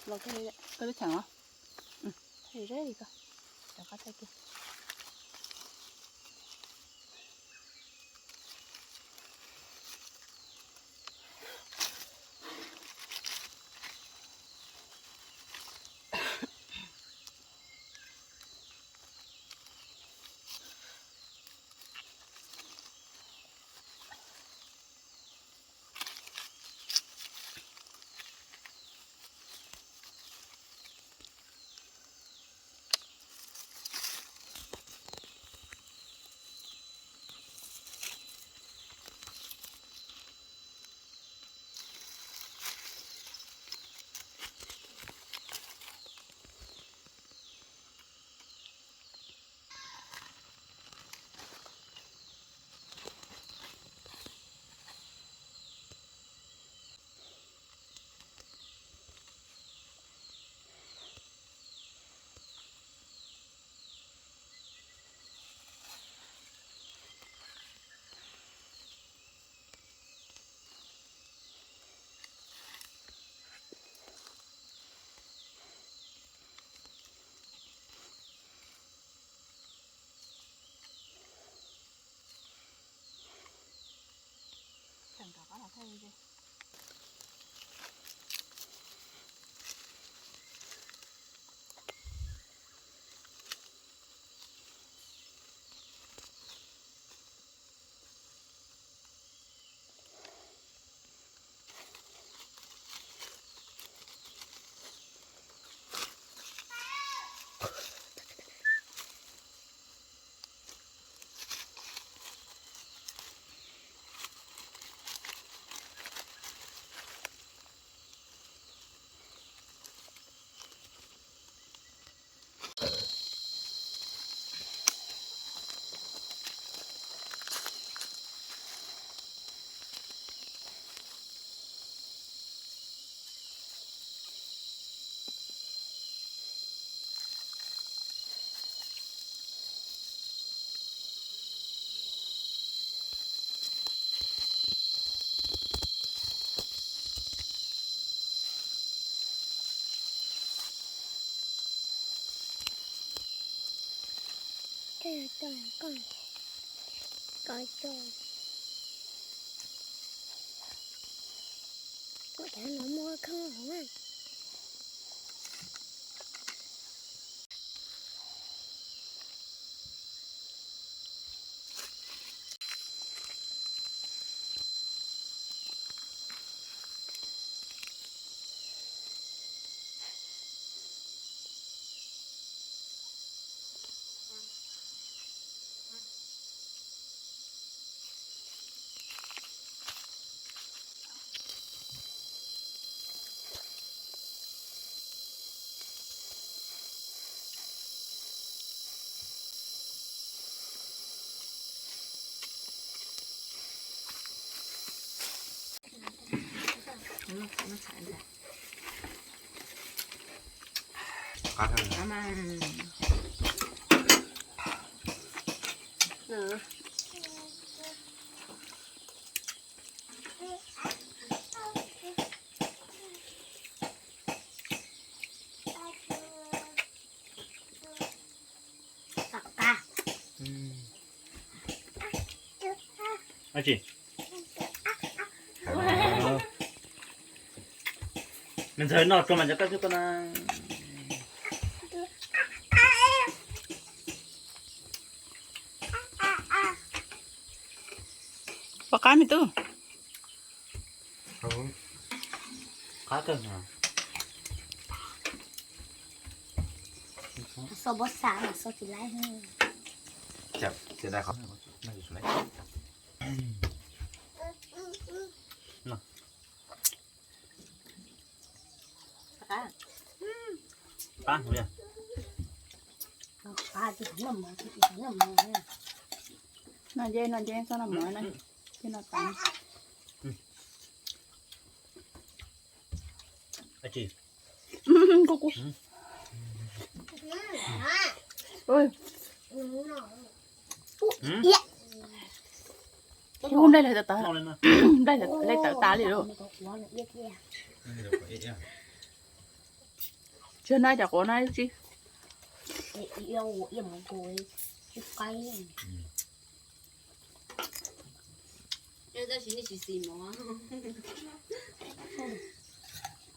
Koj twb cheem los? Thaij zeb li koj, rov qab thaij kiag. Koj, koj, koj, koj cov no muaj khoob hauv na. Nws ntxawg noj tso mas cov kab xwb tuaj na. Pom qab me tub. Qab kawg. Xo pob xas mas xo tsis laib. Qab, qab. Noj nceb, noj nceb, txhob noj mov na. Nceb noj tas. Kub kub. Ub, nplaig lawv tawv tas, nplaig lawv tawv tas li lauj. Cog no cov quav no ib tsi.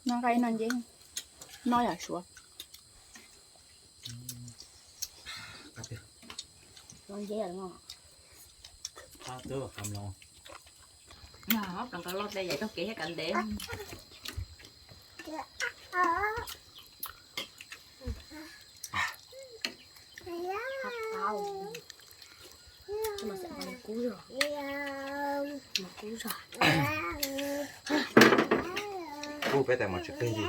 No nqaij no nce, no yam suav. Ob pleev nqa loj hle yam tau kev thiab kav ntev. Kuv peb tais mov tsis qig li.